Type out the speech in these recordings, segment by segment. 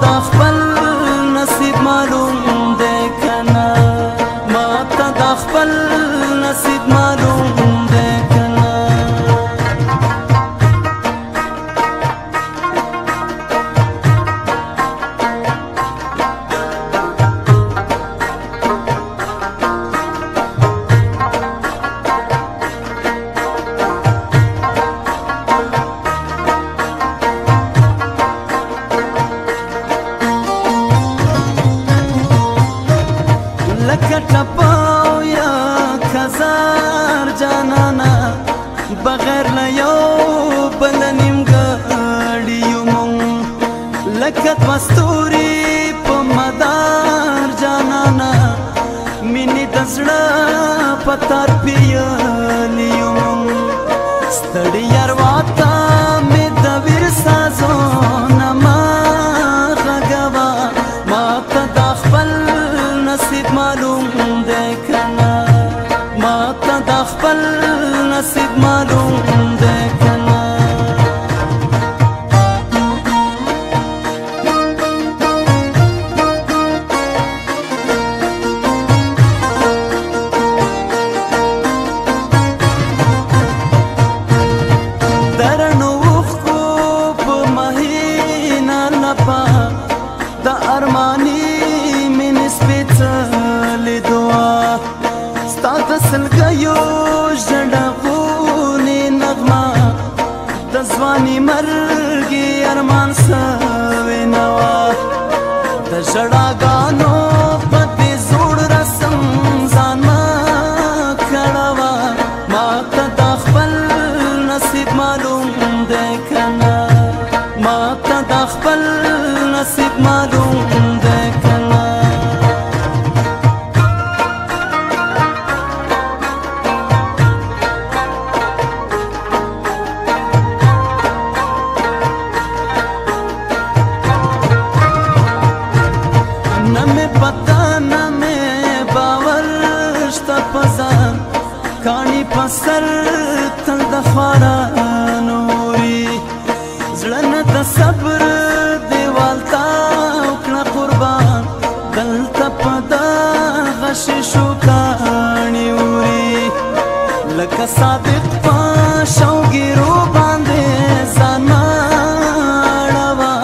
د خپل نصیب معلوم دی کنه، ما ته د خپل نصیب معلوم دی کنه. لکه ټپاو یا کزار جانانا، بغیر له یو بل نیمګړي یو مونږ. لکه دوه ستوري په مدار جانانا، مینې د زړه په تار پیلي یو مونږ. ستړي اروا ته مې د ویر سازونه مه غږوه، ما ته د خپل نصیب معلوم دی کنه، ما ته د خپل نصیب معلوم دی کنه. درنو اوښکو په مهینه لپه د ارماني مینې سپېڅلې دعا، ستا د سلګیو ژړغونې نغمه د ځواني مرګي ارمان سوې نه وه. د ژړاګانو په دې زوړ رسم ځان مه کړوه، ما ته د خپل نصیب معلوم دی کنه، ما ته د خپل نصیب معلوم دی کنه. نه مې پته نه مې باور شته په ځان، کاڼي په سر تل د خوارانو اوري. زړه نه د صبر دیوال تاو کړه قربان، دلته په دغه شیشو کاڼي اوري. لکه صادق په شوګیرو باندې ځان مه اړوه،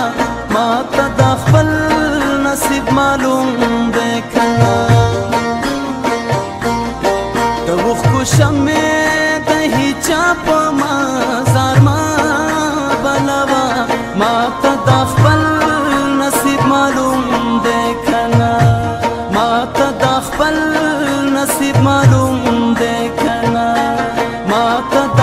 ما ته د خپل نصیب معلوم دی کنه. د اوښکو شمعې د هیچا په مزار مه بلوه، ما ته د خپل نصیب معلوم دی کنه، ما ته د خپل نصیب معلوم دی کنه، ما ته د